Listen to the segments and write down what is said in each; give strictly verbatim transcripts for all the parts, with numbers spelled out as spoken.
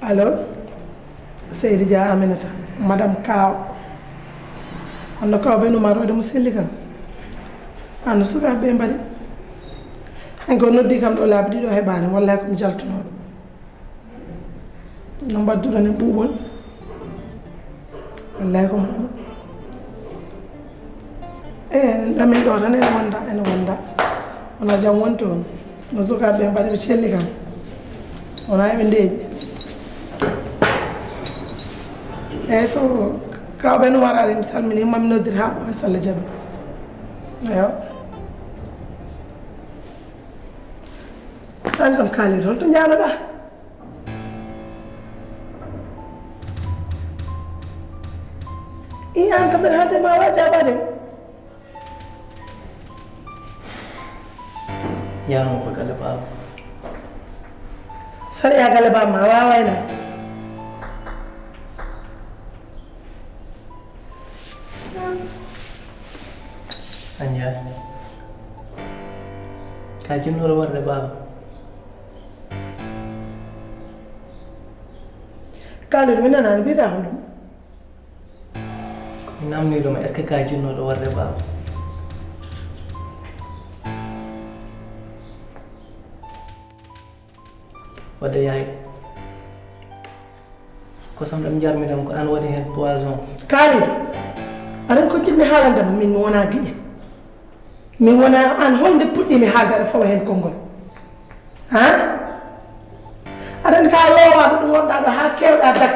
Allo, Seydi Dia, Aminata, Madame Kaw. Honno Kaw Ben Oumar waɗi mo selli kam? Ano sukaaɓe ɓe mbaɗi? Hay ko noddi kam ɗo laabi ɗiɗo heɓaani, wallahi ko mi jaltunooɗo. No mbaɗduɗon e ɓuuɓol? Wallahi ko mawɗum. E ɗamin ɗo tan ene wonda, ene wonda. Wona jam woni toon. No sukaaɓe ɓe mbaɗi ɓe celli kam. Wona eɓe ndeeƴi. Eyyi so Kaw Ben Oumar ari mi salmini ma mi noddira ha ɓooya so Allah jaɓi. Eyo. An kam Kalidou holto jaaroɗa? I an kam mbeɗa haalde ma wa jaabade. Yaanoo ko galle baaba. Saɗa yaa galle baaba ma a waawaa yanaade. An yaay. Ka jinnooɗo warde baaba. Kalidou mi nanaani mbiɗa holɗum? Ko mi namnii ɗum, est-ce que ka jinnooɗo warde baaba? Wadde yaay. Kosam ɗam jarmi ɗam ko an waɗi heen poison. Kalidou, aɗa anndi ko njiɗmi haalande ma, min mi wonaa giƴe. Mi wonaa an, holnde puɗɗiimi haalde aɗa fawa heen konngol? Ha? Aɗa anndi ka loowaaɗo ɗum wonɗaa ɗo haa keewɗaa dag.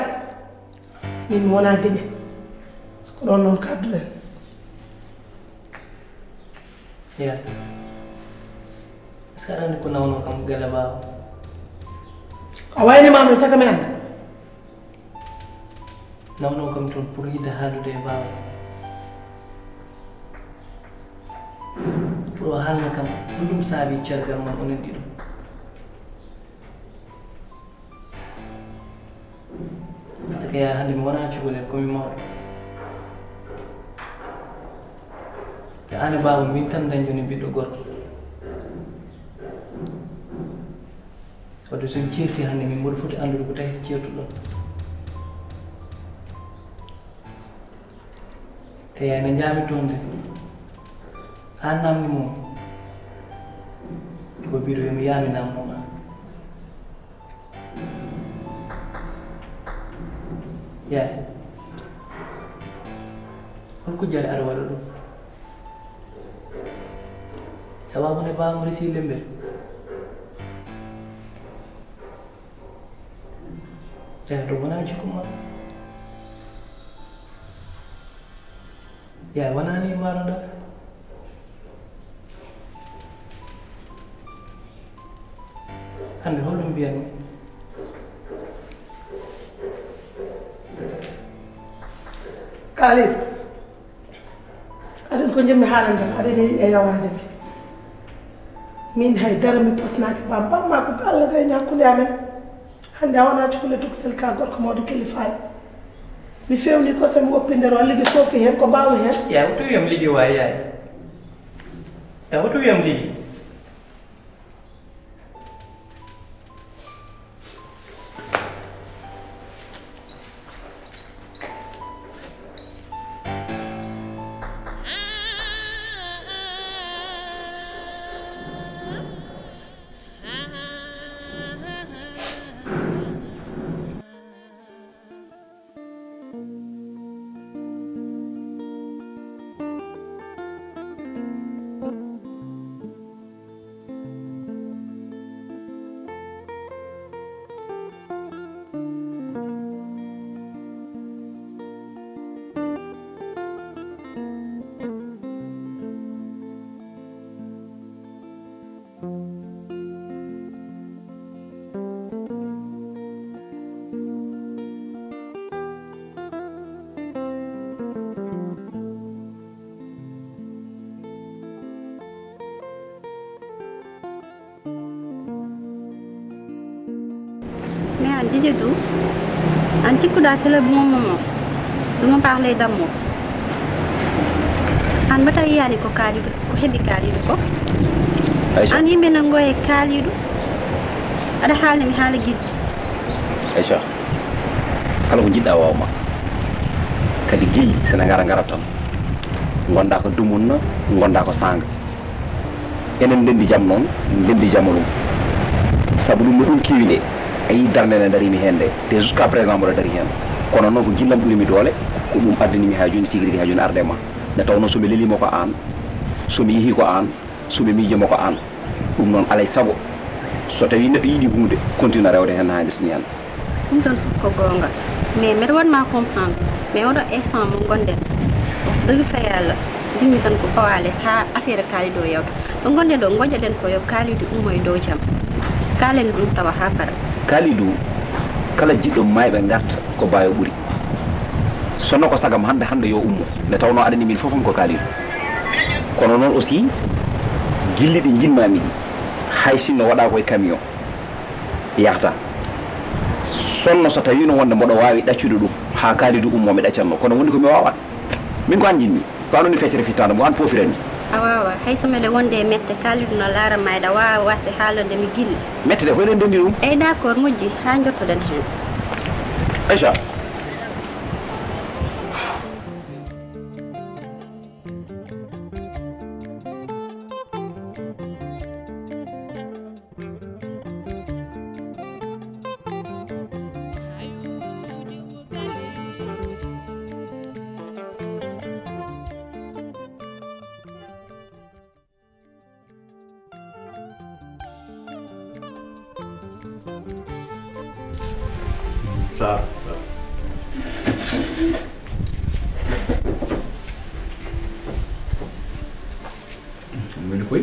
Min mi wonaa giƴe. Ko ɗoon noon kadduɗen. Yaay. Est-ce que aɗa anndi ko nawnoo kam galle baaba? A wayni ma min saka mi annda. Nawnoo kam toon pour yiɗde haaldude e baaba. Pour o haalna kam holɗum saabi caggal mon onon ɗiɗo. Parce que yaa hannde mi wonaa cukalel, ko mi mawɗo. Te aan e baaba min tan dañjoni ɓiɗɗo gorko. Wadde so en ceerti hannde min mboɗo foti anndude ko tawi ceertuɗon. Te yaay no njaami toon de. Haa naamni mo. Ko biɗo yo mi yaami naamno ma. Yaay. Holko jari aɗa waɗa ɗum? Sababu ne baaba mo resi lembel. Yaay ɗum wonaa jikku ma. Yaay wonaa ni mbaɗoɗa. Hannde holɗum mbiyanmi? Kalidou. Aɗa anndi ko njiɗmi haalande ma, aɗa anndi e yawaade mi. Min hay dara mi posnaaki bam, bam ma ko Allah gayni hakkunde amen. Hannde a wonaa cukalel tokosel ka gorko mawɗo killifaaɗo. Mi feewni kosam mi woppi nder o ligi soofi heen ko mbaawi heen. Yaa woto wiyam ligi waay yaay. Yaa woto wiyam ligi. Mais an Didier du, an cikkuɗa c'est le bon moment de me parler d'amour. An mbata yiyani ko Kalidou, ko heɓi Kalidou ko? Aïcha. An yimɓe nango e Kalidou, aɗa haalni mi haala giɗo. Aïcha. Kala ko njiɗɗa waawma. Kadi gilli sene ngara ngara tan. Ngonda ko dumunna, ngonda ko saanga. Enen ndendi jam noon, ndendi jam ɗum. Sabu ɗum no ɗum kewi nde. A yii darnde nde darimi heen nde. Te jusqu'à présent mboɗo dari heen. Kono noon ko gillam ɓurimi doole, ko ɗum addani mi haa jooni tigi rigi haa jooni arde ma. Nde tawnoo so mi leliima ko aan, so mi yehii ko aan, so mi miijiima ko aan. Ɗum noon alay sago so tawii neɗɗo yiɗi huunde continue rewde heen haa haanirta ni heen. Ɗum ɗon fof ko goonga. Mais mbeɗa waɗ ma comprendre. Mais oɗo instant mo ngonɗen, wax dëgg fa yàlla, ndimmi tan ko pawaales haa affaire Kalidou o yawta. Ɗo ngonɗen ɗo, ngoƴoɗen ko yo Kalidou ummo e dow jam. Kaalen ɗum tawa haa para. Kalidou, kala jiɗɗo maayɓe ngarta ko baayo ɓuri. Sonno ko sagam hannde hannde yo ummo. Nde tawnoo aɗa anndi min fof am ko Kalidou. Kono noon aussi, gilli ɗi njiɗmaa mi ɗi, hay sinno waɗaa koye camion. Yahata. Sonno so tawiino wonde mboɗo waawi ɗaccude ɗum haa Kalidou ummoo mi ɗaccanno, kono woni ko mi waawaa. Min ko aan njiɗmi, ko aan woni feccere fittaandu mo aan poofirani. A waawaa, hay so mbeɗa wonde e mette, Kalidou no laara ma eɗa waawa wasde haalande mi gilli. Mette ɗe ko eɗen ndenndi ɗum. Eey d'accord, moƴƴi, haa njottoɗen heen. Aïcha. Sar. Weli koy.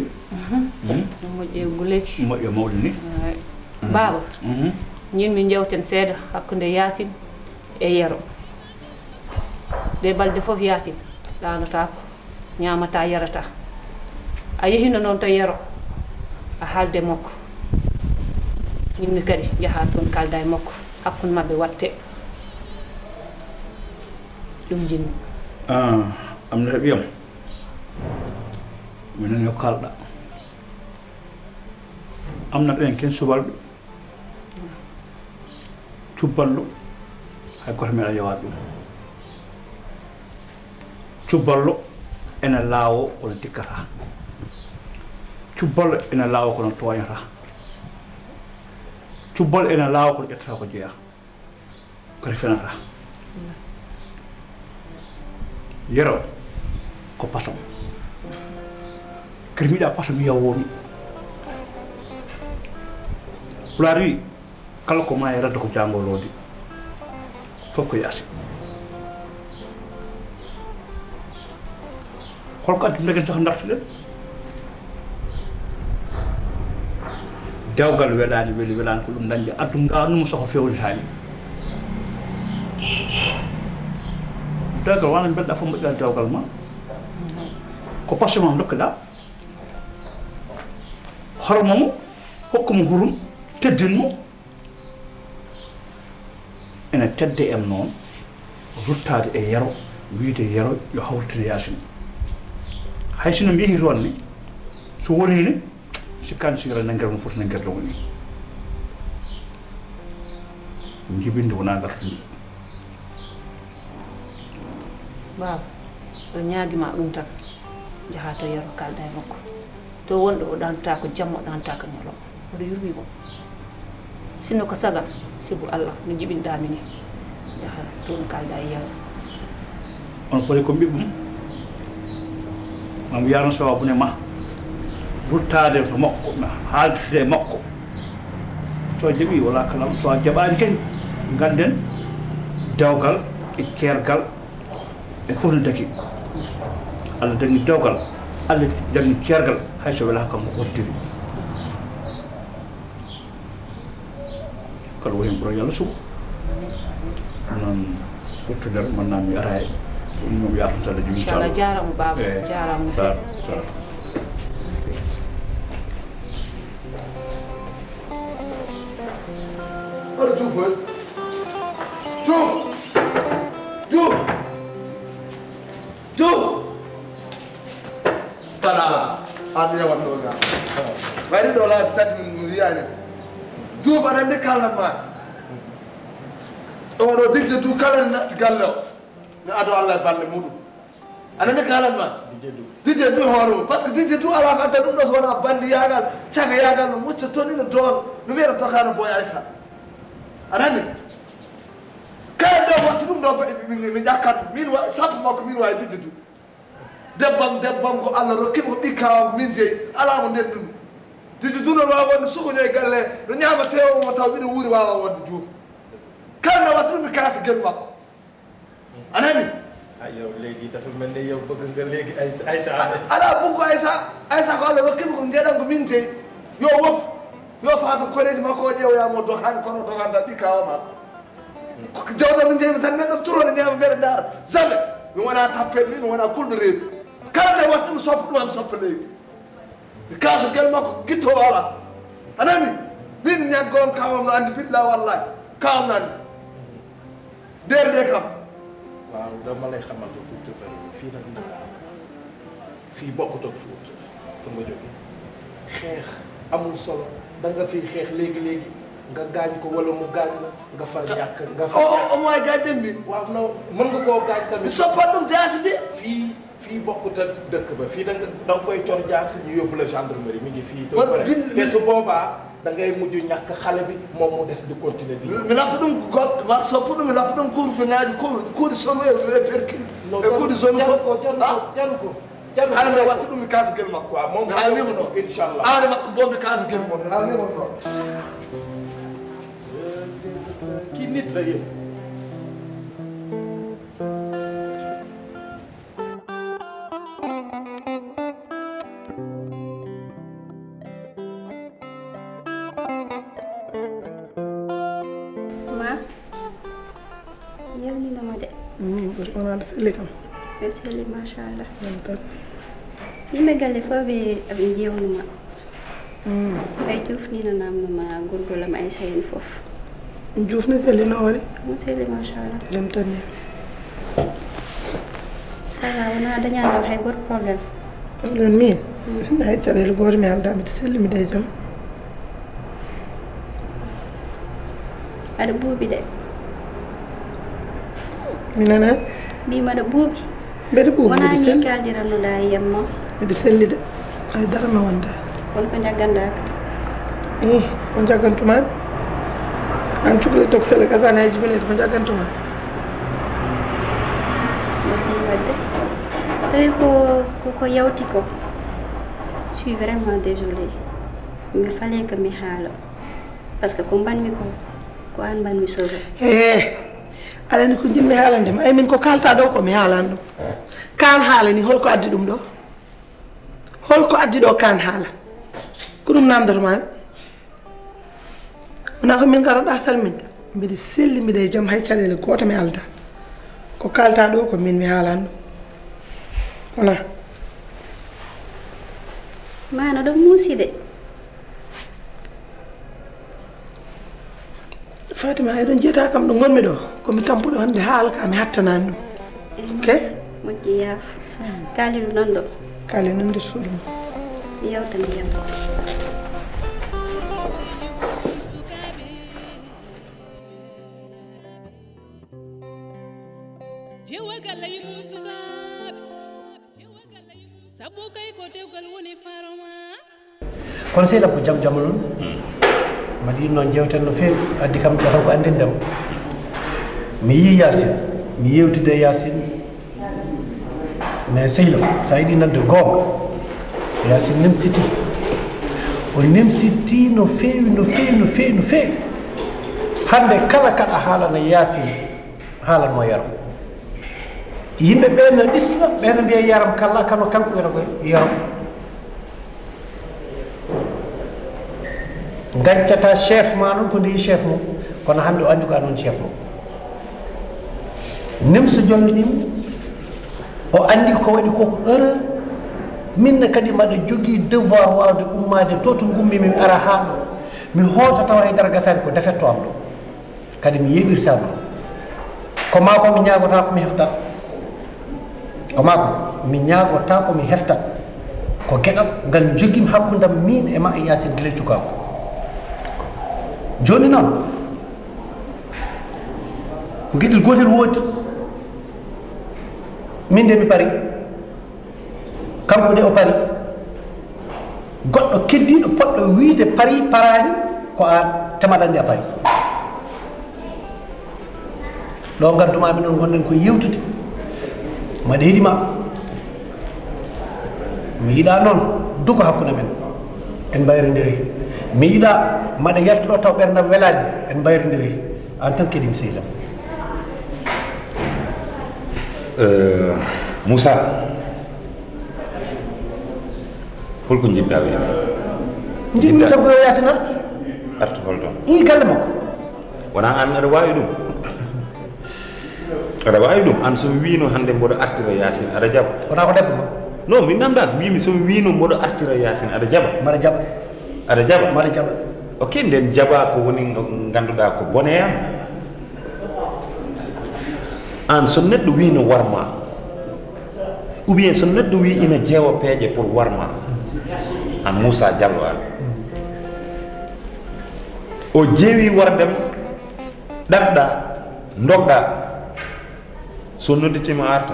Moƴƴe nguleyki. Moƴƴe mawɗo ni. Baaba, ñin min njewten seeɗa hakkunde Yaasin e Yero. Ɗe balɗe fof Yaasin ɗaanotaako, ñaamataa, yarataa. A yehino noon to Yero, a haalde makko. Ñimmi kadi njahaa toon kaalda e makko, hakkunde maɓɓe watte. Ɗum njimmi. Ah, am nata ɓiyam. Minen yo kaalɗa. Am nata en ken subalɓe. Cubballo, hay gooto meeɗaa yowaade ɗum. Cubballo ene laawoo kono tikkata. Cubballo ene laawoo kono tooñata. Cubballo ene laawoo kono ƴettata ko jeyaa. Kono fenata. Yero ko pasam. Kadi mbiɗa pasam yawomi. Pulaar wi, kala ko ma e radde ko jaango loodi. Fof ko yaasi. Holko addi dagen saka dartuɗen? Dewgal welaani, weli welaani, ko ɗum dañde addu nganuma soko fewnitaani. Dewgal wona mbelɗa fof moƴƴa dewgal ma. Ko passion ma dokkeɗa. Hormo mo, hokku mo hurum, teddin mo. Ene tedde en noon ruttaade e Yero, wiyde Yero yo hawritin Yaasin. Hay sino mi yehii toon ne, so wonii ne, si kan si Yero nanngere no foti nanngirde woni. Njibinde wonaa ngartudi. Baaba, o ñaagi ma ɗum tan, njahaa to Yero kaalda e makko. To wonɗo o ɗaantaako jamma, o ɗaantaako ñalawma. Mboɗo yurmii mo. Sinno ko sagal, sibu Allah no jiɓinɗaa mi ni. Yaha toon kaalda e Yero. On foti ko mbiɗ ɗum. Mam yaano sababu ne ma. Ruttaade to makko, haaldirde e makko. So a jaɓii wala kala, so a jaɓaani kadi, ngannden dewgal e ceergal. Ɓe fof no daki. Allah dañi dewgal, Allah dañi ceergal, hay so welaaka kanko hoddiri. Kala woni heen ɓura Yalla suɓo. Noon ɓurtude manna mi ara e. Ɗum no wiya tan so Allah jogii. Inchallah, jaaraama baaba. Eh, jaaraama no feewi. Sar. Aɗa juufa. Juuf! Juuf! Juuf! Tana! Aɗa yewat ɗo ga. Wayri ɗo laabi tati min wiyaani. Juuf, aɗa anndi kalnat ma. Oɗo Didje Doue kala ne natti galle o, mi ado Allah e balɗe muɗum. A nani kalan ma? Didje Doue hoore mum, par ce que Didje Doue alaa ko adda ɗum ɗo so wonaa banndiyagal, cagayagal, no mucca toon ina doosa, no wiyata dokaano Boy Aissa. A nani? Kala nde watta ɗum ɗo mi ƴakkat ɗum, min wawi sappo makko, min wawi Didje Doue. Debbam debbam ko Allah rokki mo, ko ɓikka o ko min jeyi, alaa mo nden ɗum. Didje Doue no wawa wonde sukoño e galle, no ñaama tewo mo taw miɗo wuuri wawa wonde juuf. Kala nde watta ɗum mi kaasa gel makko. A nani? A yow, léegi dafa mel ne yow bëgg nga léegi ay Aïcha. Ala buggo Aïcha. Aïcha ko Allah rokki mo ko njeɗam ko min jeyi. Yo wop. Yo faado koreji makko o ƴeewoya mo dogani kono doganda ɓikka o ma. Jawda min jeyi mi tan men ɗum turone ñaama mbeɗa ndaara. Jamais. Mi wona tappet mi, mi wona kulɗo reedu. Kala nde watta mi soppa ɗum am soppa leydi. Mi kaasa gel makko gitto o ala. A nani? Min ñaggo on kawam no andi billa wallahi. Kawam no andi. Nder nde kam. Waaw, dama lay xamal ko tuuti ba fii nag Ndakaaru. Fii bokkut ak Fuuta. Fa nga jóge. Xeex amul solo. Da nga fii xeex léegi-léegi. Nga gaañ ko wala mu gaañ la. Nga far ñàkk, nga far ñàkk. O, o, o, mooy gaañ den bi. Waaw, non, mën nga koo gaañ tamit. Soppat ɗum jaasi bi. Fii, fii bokkut ak dëkk ba. Fii da nga, da nga koy cor jaasi, ñu yóbbu la gendarmerie. Mi ngi fii. Te su boobaa, da ngay mujj ñàkk xale bi, moom mu des di continuer di. Mi lappa ɗum go-, ma soppa ɗum, mi lappa ɗum kurfeŋaaji, ko, kuuɗi sono e, e perki. E kuuɗi sono fof. Jaru ko, jaru ko, jaru ko. Hara mi watta ɗum mi kaasa gel makko. Waaw, moom mi haalnima noon. Inchallah. Aade makko boo mi kaasa gel makko. Mi haalnima noon. Kii nit la yéen. Ma, yewninoma de. Mm, ɓuri wonande selli kam. Ɓe selli, machallah. Jam tan. Yimɓe galle fof ɓe aɓe jeewnuma. Mm. Ɓe juufni no namno ma gorgol am Aïssa en fof. Juufni selli no waɗi? Mo selli, machallah. Jam tan ni. Ça va, wona dañano hay goto problème? Ɗon min? Mm. Hay caɗeele gooto mi alda, mbiɗa selli, mbiɗa e jam. Aɗa buubi de. Mi nana? Mbima aɗa buubi. Mbeɗa buubi, wona mbiɗa ni selli. Kaldirannoɗa e yamma. Mbiɗa selli de. Hay dara mi wondaani. Won ko jagganɗa ka? Eh, ko jaggantuma mi? An cukalel tok sele gasani hay jibinede, ko jaggantuma mi? Moƴƴi wadde. Tawi ko, ko, ko yawti ko. Je suis vraiment désolée. Mi fale ko mi haala. Par ce que ko mbanmi ko, ko an mbanmi sauvé. Eh, aɗa anndi ko njiɗmi haalande ma. Ay min ko kalta ɗo ko mi haalan ɗum. Kan haala ni holko addi ɗum ɗo? Holko addi ɗo kan haala? Ko ɗum namdoto ma mi. Wona ko min garoɗa salminde. Mbiɗa selli, mbiɗa e jam, hay caɗeele gooto mi alda. Ko kalta ɗo ko min mi haalan ɗum. Wona. Mana ɗo muusi de. Fatima, eɗon jiyata kam ɗo ngonmi ɗo, komi tampuɗo hannde haala ka mi hattanani ɗum. Ok? Moƴƴi, yaafo. Kaalidu nan ɗo. Kaali nan nder suudu mum. Mi yewta mi yamma. Jewa galle mum sukaaɓe. Sabu kay ko dewgal woni faroma. Kono sehil am ko jam jam non. Mbaɗi noon jewten no feewi, addi kam ɗo tan ko anndindema. Mi yii Yaasin, mi yewtide e Yaasin. Mais sehil am, so a yiɗi nande goonga, Yaasin nimsiti. O nimsiti no feewi, no feewi, no feewi, no feewi. Hannde kala kaɗa haalana Yaasin, haalanmo Yaram. Yimɓe ɓe no ɗisna, ɓe no mbiya Yaram kala, kano kanko wiyata ko Yaram. Gaccata chef ma noon ko ndi chef mum, kono hannde o anndi ko an woni chef mum. Nimsa jolni ɗum, o anndi ko waɗi ko ko erreur. Min ne kadi mbaɗa jogii devoir waawde ummaade to, to ngummi mi, mi ara haa ɗo. Mi hoota tawa hay dara gasaani, ko défaite to am ɗo. Kadi mi yeeɓirta ɗum. Ko maa ko mi ñaagota ko mi heftat. Ko maa ko mi ñaagota ko mi heftat. Ko geɗal ngal njogim hakkundam min e ma e Yaasin gila cukaaku. Jooni noon, Geɗel gootel woodi. Min de mi pari. Kanko de o pari. Goɗɗo keddiiɗo poɗɗo wiide pari paraani ko aan, te mbaɗa anndi a pari. Ɗo ngaddu-maa-mi noon, ngonɗen ko yewtude. Mbaɗa heɗii ma. Mi yiɗaa noon duko hakkunde men. En mbayrondiri. Mi yiɗaa mbaɗa yaltu ɗo taw ɓerndam welaani. En mbayrondiri. Aan tan keɗii mi, sehil am. Eh, Moussa, holko njiɗɗaa wiide? Njiɗmi tan ko yo Yaasin artu. Artu hol ɗon? Ii galle makko. Wonaa aan aɗa waawi ɗum? Aɗa waawi ɗum? Aan so mi wiino hannde mboɗo artira Yaasin, aɗa jaɓa? Wonaa ko debbo ma? Non, min namdaa, mbiimi so mi wiino mboɗo artira Yaasin, aɗa jaɓa? Mbaɗa jaɓa. Aɗa jaɓa? Mbaɗa jaɓa. Ok, nden jaɓa ko woni no ngannduɗaa ko bone am. Aan so neɗɗo wiino warma, ou bien so neɗɗo wii ina jeewa peeje pour warma, aan Moussa Diallo aan. O jeewi wardem, ɗaɗɗa, ndogɗa. So nodditima arta.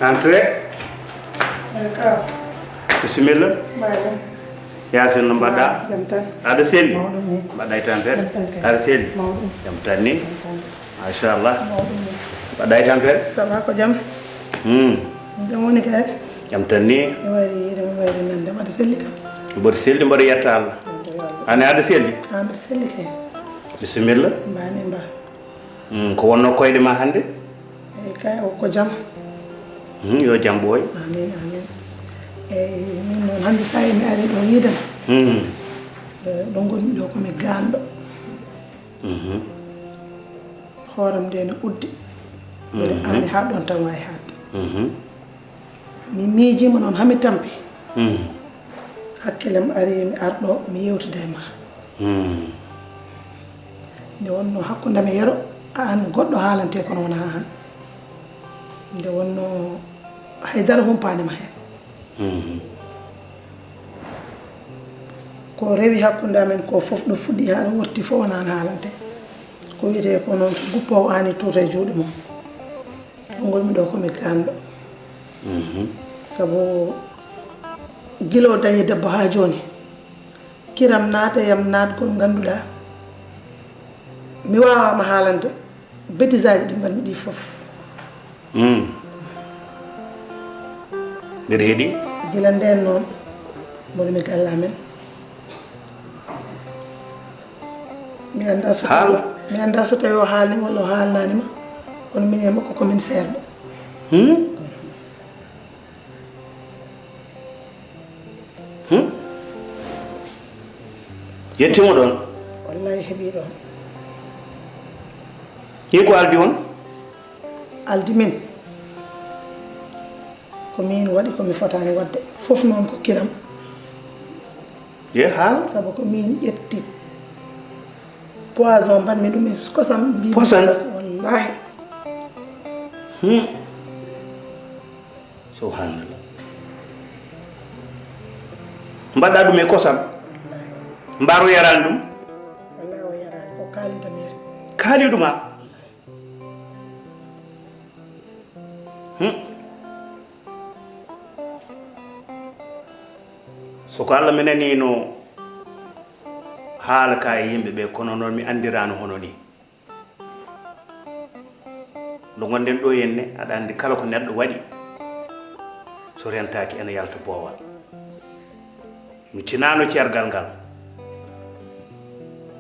Entrez. Alka. Bisimilla. Mbaɗa. Yaasin, no mbaɗɗa? Jam tan. Aɗa selli? Mawɗum ni. Mbaɗɗa e tampere? Jam tan kay. Aɗa selli? Mawɗum. Jam tan ni? Jam tan. Machallah. Mawɗum ni. Mbaɗɗa e tampere? Ça va ko jam? Hmm. Jam woni kay. Jam tan ni? Mi wayri yiide mi wayri nande mbaɗa selli kam. Mboɗo selli, mboɗo yetta Allah. Ane aɗa selli? A mbaɗa selli kay. Bisimilla. Mbani mba. Hmm, ko wonno koyɗe ma hannde? Eyi kay o ko jam. Hmm, yo jam ɓooy. Amin amin. Eyi min noon hannde sa e mi ari ɗo yiidema. Hmm. Ɗo ngonmi ɗo komi ganɗo. Mhm. Hooram nde no uddi. Mbeɗa Mhm. aani haa ɗon tan wawi haadde. Mhm. Mi miijiima noon haa mi tampi. Mhm. Hakkillam ari mi arɗo mi yewtida e ma. Mhm. Nde wonno hakkunde am e Yero, aan goɗɗo haalante kono wonaa aan. Nde wonno haydara humpaani ma heen. Mhm. Ko rewi hakkunde amen ko fof ɗo fuɗɗi haa ɗo worti fof wonaa aan haalante. Ko wiyetee ko noon so guppoowo aani tuuta e juuɗe mum. Ɗo ngonmi ɗo komi ganɗo. Mhm. Sabu gila o dañi debbo haa jooni, kiram naata yam naatgol ngannduɗaa mi waawaama haalande. Bêtisaaji ɗi mbaɗmi ɗi fof. Hmm. Mbeɗa heɗi? Gila ndeen noon mboɗo mi galle amen. Mi annda so Haal. Mi annda so tawi o haalnima walla o haalnanima. Kono min e makko komin seerɓe. Hmm? Hmm? Yettima ɗon? Wallahi heɓi ɗon. Ni ko aldi on? Aldi min. Ko min waɗi ko mi fotaani waɗde. Fof noon ko kiram. Ye haal? Sabu ko min ƴetti poison mbaɗmi ɗum e kosam. Mbi Poison? Wallahi. Hmm. Subhanallah. Mbaɗɗa ɗum e kosam? Mbaru yarani ɗum? Wallahi o yaraani ko kaalidam yari. Kaalidu ma? Hmm. So ko Allah mi naniino haala ka e yimɓe ɓe, kono noon mi anndiraano hono ni. Nde ngonɗen ɗo henne, aɗa anndi kala ko neɗɗo waɗi, so rentaaki ene yalta boowal. Mi tinaano cergal ngal.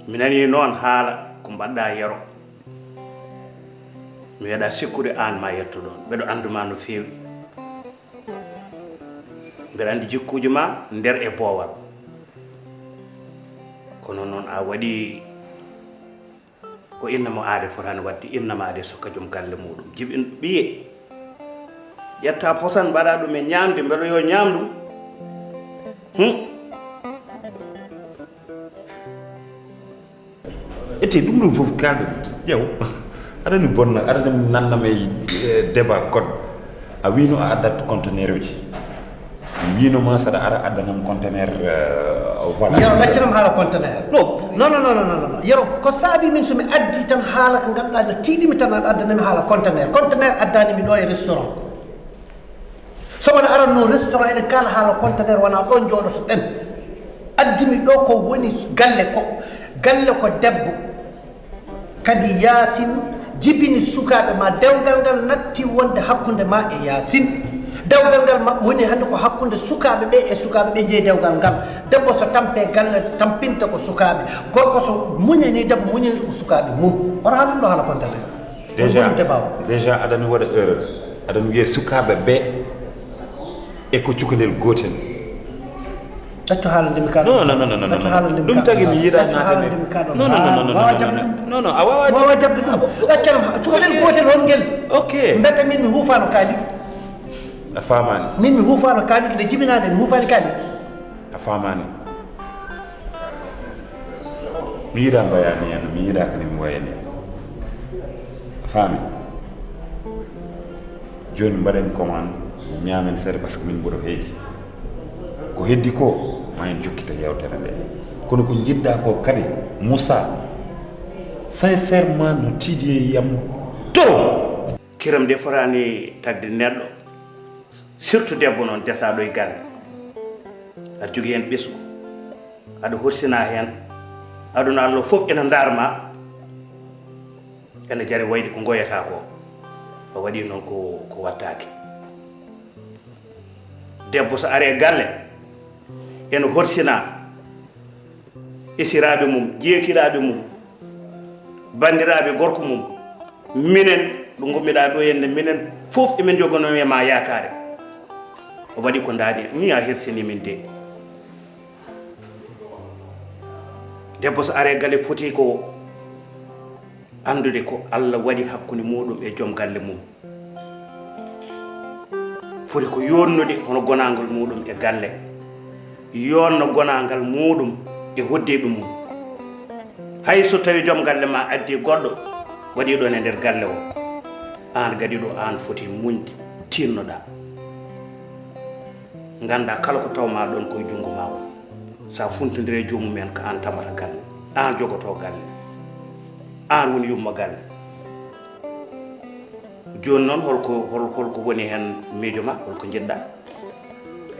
Mi nanii noon haala ko mbaɗɗa Yero. Mi weeɗa sikkude aan ma yetto ɗoon. Mbeɗo anndi ma no feewi. Mbeɗa anndi jikkuuji ma nder e boowal. Kono noon a waɗi ko innama aade fotaani waɗde, innama aade sukka joom galle muuɗum. Jibin ɓiye. Ƴetta posan mbaɗa ɗum e ñaamde, mbeɗa yo ñaam ɗum. Hmm? Ete ɗum ɗum fof kalɗen ƴeew. Aɗani bonna, aɗani nannama e eh, débat code. A wino a addat conteneur uji. Wiino ma saɗa ara addanam conteneur, euh, voilà. Yero, ɗaccanam haala conteneur. Non, non, non, non, non, non. Yero, ko saabi min so mi addi tan haala ko ngannduɗaa no tiiɗi mi tan, aɗa addanami haala conteneur. Conteneur addani mi ɗo e restaurant. So wona aranno restaurant, eɗen kaala haala conteneur, wona ɗon jooɗotoɗen. Addi mi ɗo ko woni galle ko, galle ko debbo. Kadi Yaasin jibini sukaaɓe ma, dewgal ngal natti wonde hakkunde ma e Yaasin. Dewgal ngal ma woni hannde ko hakkunde sukaaɓe ɓe e sukaaɓe ɓe jeyi dewgal ngal. Debbo so tampe galle, tampinta ko sukaaɓe. Gorko so muñani debbo, muñani ko sukaaɓe mum. Hoto haalɗum ɗo haala conteneur. Déjà, déjà aɗani waɗa erreur. Aɗani wiya sukaaɓe ɓe e ko cukalel gootel. Accu haalande mi kaɗo. Non, non, non, non, non. Accu haalande mi ɗum tagi mi yiɗa naatande. Non, non, non, non, non, non, non, non, a wawa. Wawa jabde ɗum. Accanam cukalel gootel hon ngel. Ok. Mbetta min mi huufano kaalidu. A faamaani. Min mi huufano kaalidu nde jibinaade mi huufani kaalidu. A faamaani. Mi yiɗa mbayani en, mi yiɗa kadi mi wayani. A faami. Jooni mbaɗen commande, ñaamen seeɗa, parce que min mboɗo heedi. Ko heddi ko, ma en jokkita yewtere nde. Kono ko njiɗɗa ko kadi, Moussa, sincèrement no tiiɗi e yam trop. Kiram de fotaani tagde neɗɗo, surtout debbo noon desaaɗo e galle. Aɗa jogii heen ɓesngu, aɗa horsina heen, aduna Allah fof ena ndaar ma. Ene jari wayde ko ngoyata ko, a waɗi noon ko ko wattaaki. Debbo so ari e galle, ene horsina esiraaɓe mum, jeekiraaɓe mum, banndiraaɓe gorko mum. Minen ɗo ngommiɗa ɗo henne, minen fof emin jogonoo e ma yaakaare. O waɗi ko ndaani, ni a hersini min de. Debbo so are galle foti ko anndude ko Allah waɗi hakkunde muɗum e joom galle mum. Foti ko yonnude hono gonangol muɗum e galle, yonno gonangal muɗum e hoddeeɓe mum. Hay so tawi joom galle ma addi goɗɗo waɗi ɗon e nder galle o, an gadi ɗo an foti muñde, tinnoɗa. Ngannda kala ko tawma ɗon koye junngo ma woni. Sa funtondire e joomum en ko an tamata galle, an jogoto galle, an woni yumma galle. Jooni noon holko hol holko woni heen miijo ma, holko njiɗɗa?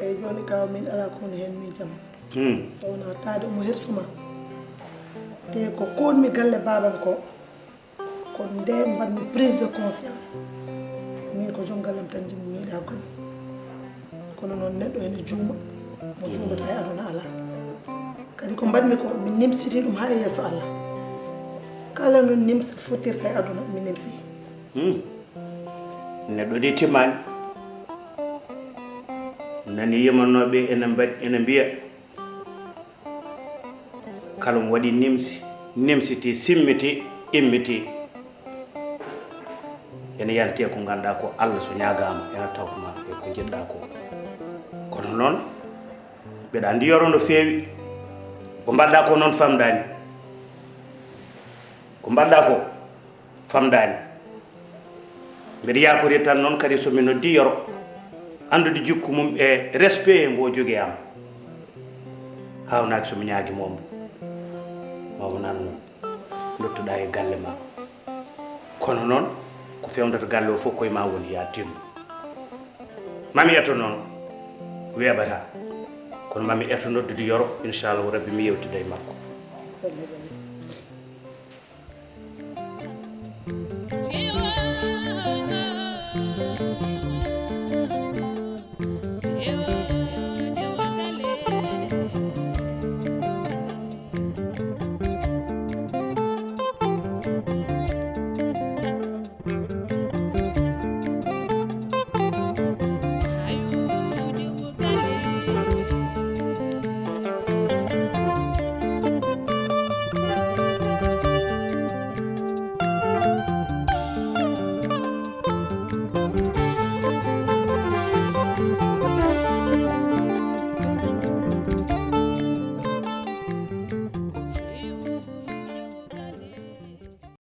Eyyi, jooni kaw min ala ko woni heen miijam. Hmm. So wonaa taade omo hersuma. Te ko koonmi galle baabam ko, ko nde mbaɗmi prise de conscience. Min ko joom gallam tan njiɗmi, mi yiɗa goɗɗo. Kono noon neɗɗo ene juuma, mo juumata e aduna alaa. Kadi ko mbaɗmi ko, mi nimsiti ɗum haa e yeeso Allah. Kala no nimsa fottirta e aduna, mi nimsi. Hmm. Neɗɗo de timmani. Nani yemanooɓe ene mbaɗ-, ene mbiya, kala mo waɗi nimsi, nimsiti, simmiti, immiti, ene yante ko ngannduɗaa ko Allah so ñaagaama ene tawtoma e ko njiɗɗa ko. Kono noon mbeɗa anndi yoro no feewi. Ko mbaɗɗa ko noon famɗani. Ko mbaɗɗa ko famɗani. Mbeɗa yakori tan noon kadi so mi noddi yoro, anndude jikku mum e respect mbo jogi am. Hawnaaki so mi ñaagi mo mbo, ma wonan mo, dottoɗa e galle ma. Kono noon ko fewndata galle o fof koye ma woni, ya timmu. Mami etto noon weeɓata, kono mami etto noddude yoro, inchallahu rabbi mi yewtida e makko.